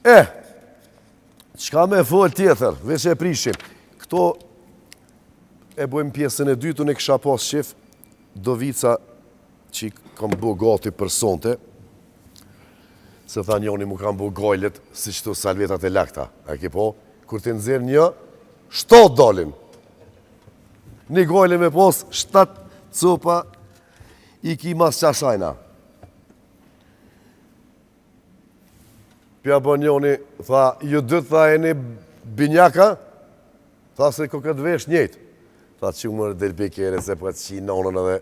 E, çka me fol tjetër, veç e prishim. Këto e bojmë pjesën e dytë, unë e kisha pas qef, do vica që i kam bo gati për sonte, se tha njoni mu kanë bo gajlet, si qëto salvetat e lakta. A ke po? Kur të nxjerr një, shtatë dalin. Një gajle me pos, shtatë copa i ki mas qasajna. Pja bën njoni, tha, ju dytë, tha, jeni binjaka, tha se ko këtë vesh njëjtë. Tha, që më del pekere, se po e të qi nonën edhe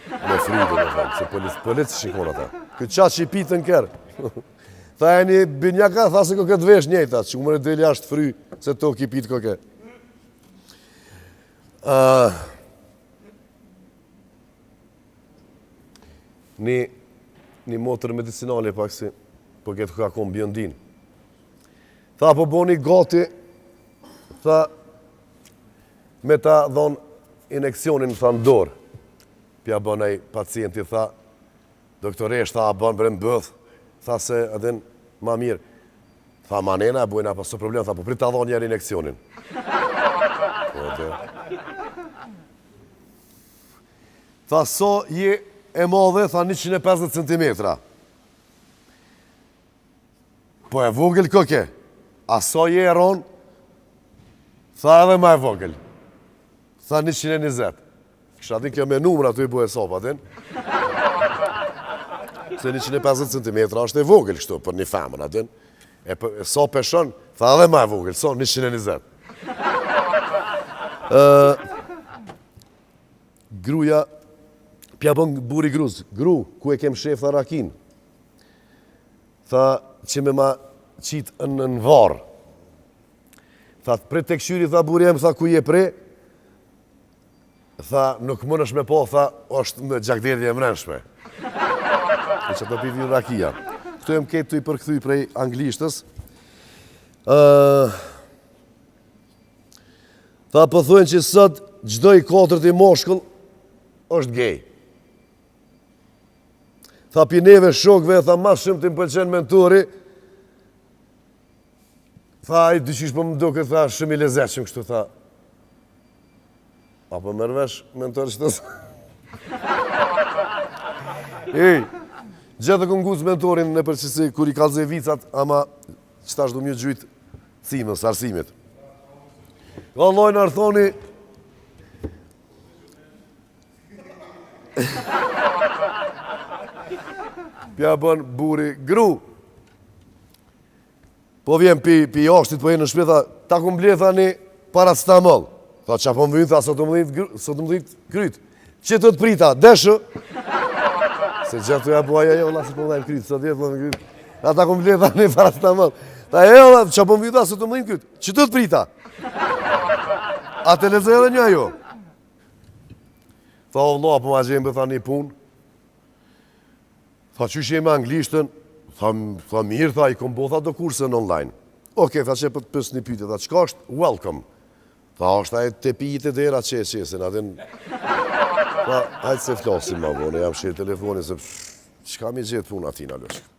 me frytë, me thonë, se polic, polic shikon ata. Këtë qa që i pitën kërë. Tha, jeni binjaka, tha se ko këtë vesh njëjtë, tha, që më del jashtë fry, se to ki pitë koke. Uh, Një, një motër medicinale pak si, po këtë ka konë bjondin. Tha, po boni gati, tha, me ta dhonë ineksionin, tha, në dorë. Pja bën ai pacienti, tha, doktoresh, tha, a bën bre në bëth, tha se, edhe ma mirë. Tha, ma nena e bojna, pa s'o problem, tha, po prit ta dhonë njerë ineksionin. Po, dhe. Tha sa je e madhe, tha 150 cm. Po e vogël koke, a sa je e ronë? Tha edhe ma e vogël. Tha 120. Kisha din kjo me numra të i bojë sopa, din? Se 150 cm është e vogël kështu për një femër, a din? E, për, e sa peshon? Tha edhe ma e vogël, sa 120. Ë Gruja, pja bën burri grus, gru, ku e kem shef, tha rakin. Tha që me ma qitë në në varë. Tha, prit të kqyri, tha burri jem, tha ku je pre. Tha, nuk mundesh me po, tha, është në gjakderdhje e mrenshme. E që të pi vinë rakia. Këto jem ketë të i përkthy prej anglishtës. Uh, Tha po thujnë që sot çdo i katërti mashkull është gej. Tha pi neve shokve, tha ma shumë të më pëlqen mentori, tha ai dyqysh po më duket, tha shumë i lezetshëm kështu, tha. A po merr vesh mentor që të Ej, gjithë e kom ngucë mentorin në përgjithësi kur i kallzoj vicat, ama që tash du m'ju gjujt cimës, arsimit. Vallaj në arthoni, Pja bën buri gru. Po vjen pi, pi jashtit, po jenë në shpi, tha, ta kum ble, tha një paracetamol. Tha, qa po më vynë, tha, sot më dhimt, sot më dhimt kryt. Që të të prita, deshë. Se gjithë të ja buaja, jo, la, se po më dhimt kryt, sot jetë, po më kryt. Tha, ta kum ble, tha, një paracetamol. Tha, jo, la, qa po më vynë, tha, sot më dhimt kryt. Që të të prita. A të lexoj edhe një ajo. Tha, o vlla, po ma gjenë, tha, një punë. Tha, qysh je me anglishtën? Tha, tha mirë, tha, i kom bo, tha, do kurse në online. Oke, tha, që po të pys një pyetje, tha, çka është welcome? Tha, është ai te pijit e dera që e qesin, a din... Tha, hajtë se flasim ma vonë, jam shirë telefonin, se çka mi gjetë puna atina, lëshkë.